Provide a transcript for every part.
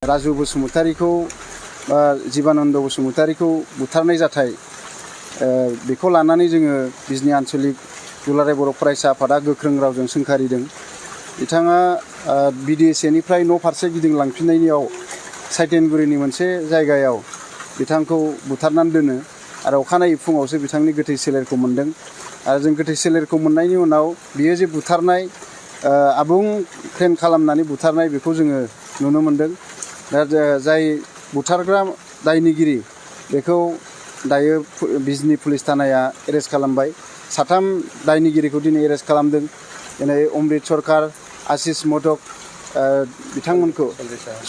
राजु बसुमतारीखौ जीवानन्द बसुमतारीखौ बुथारनाय जाथाय बेखौ लानानै जोङो बिजनी आन्चलिक दुलाराय बर' फरायसा आफादा गोख्रों रावजों सोंखारिदों। बिथाङा BDSAनिफ्राय न' फारसे गिदिंलांफिननायनियाव साइटेनगुरिनि मोनसे जायगायाव बिथांखौ बुथारनानै दोनो आरो अखानायै फुङावसो बिथांनि गोथै सोलेरखौ मोन्दों। आरो जों गोथै सोलेरखौ मोननायनि उनाव बियो जे बुथारनाय आबुं प्लेन खालामनानै बुथारनाय बेखौ जोङो नुनो मोन्दों। दा जाय बुथारग्रा दायनिगिरि बेखौ दायो बिजनी पुलिस थानाया एरेस्ट खालामबाय। 3 दायनिगिरिखौ दिनै एरेस्ट खालामदों। दिनै अमृत सरकार, आशिष मोदक बिथांमोनखौ,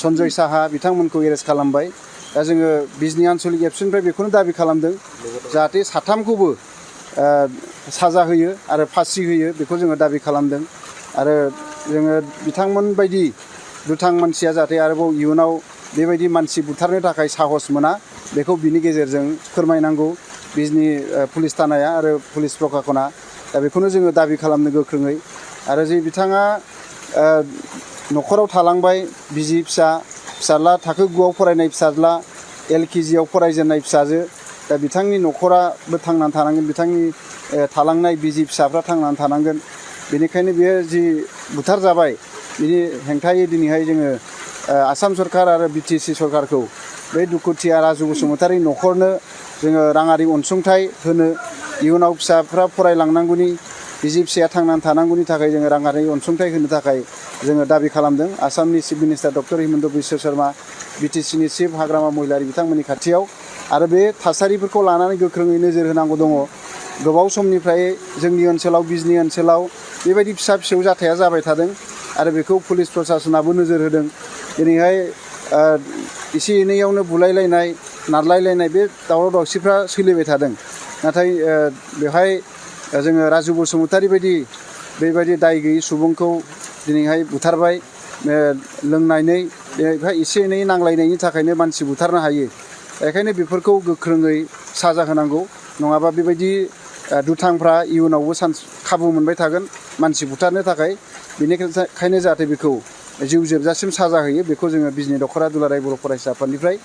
सन्जय साहा बिथांमोनखौ एरेस्ट खालामबाय। दा जोङो बिजनी आन्चलिक एबसुनिफ्राय बेखौनो दाबि खालामदों जाहाथे 3खौबो साजा होयो आरो फासि होयो बेखौ जोङो दाबि खालामदों। आरो जोङो बिथांमोन बायदि दुथां मानसिया जाहाथे आरोबाव इयुनाव बेबायदि मानसि बुथारनो थाखाय साहस मोना बेखौ बिनि गेजेरजों फोरमायनांगौ बिजनी पुलिस थानाया आरो पुलिस प्रशासना। दा बेखौनो जोङो दाबि खालामनो गोख्रोङै। आरो जे बिथाङा न'खराव थालांबाय, बिसि फिसाज्ला थाखो 9आव फरायनाय फिसाज्ला, LKGआव फरायजेननाय फिसाजो। दा बिथांनि न'खराबो थांनानै थानांगोन, बिथांनि थालांनाय बिसि फिसाफ्रा थांनानै थानांगोन। बेनिखायनो बियो जि बुथारजाबाय बिनि हेंथायै दिनैहाय जोङो आसाम सरकार आरो BTC सरकारखौ बे दुखुथिया राजु बसुमतारी न'खरनो जोङो राङारि अनसुंथाइ होनो, इयुनाव फिसाफ्रा फरायलांनांगौनि, बिसि फिसाया थांनानै थानांगौनि थाखाय जोङो राङारि अनसुंथाइ होनो थाखाय जोङो दाबि खालामदों आसामनि chief minister doctor Himanta Biswa Sarma, BTCनि चिफ हाग्रामा महिलारि बिथांमोननि खाथियाव। आरो बे थासारिफोरखौ लानानै गोख्रोङै नोजोर होनांगौ दङ। गोबाव समनिफ्राय जोंनि ओनसोलाव, बिजनी ओनसोलाव बेबायदि फिसा फिसौ जाथाया जाबाय थादों आरो बेखौ पुलिस प्रशासनाबो नोजोर होदों। दिनैहाय एसे एनैयावनो बुलायलायनाय, नारलायलायनाय बे दावराव दावसिफ्रा सोलिबाय थादों। नाथाय बेवहाय जोङो राजु बसुमतारी बायदि बेबायदि दाय गैयै सुबुंखौ दिनैहाय बुथारबाय। लोंनानै बेवहाय एसे एनै नांलायनायनि थाखायनो मानसि बुथारनो हायो। बेखायनो बेफोरखौ गोख्रोङै साजा होनांगौ, नङाबा बेबायदि दुथांफ्रा इयुनावबो खाबु मोनबाय थागोन मानसि बुथारनो थाखाय। बेनिखायनो जाहाथे बेखौ जिउ जोबजासिम साजा होयो बेखौ जोङो बिजनी दख'रा दुलाराय बर' फरायसा आफादनिफ्राय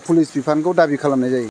पुलिस बिफानखौ दाबि खालामनाय जायो।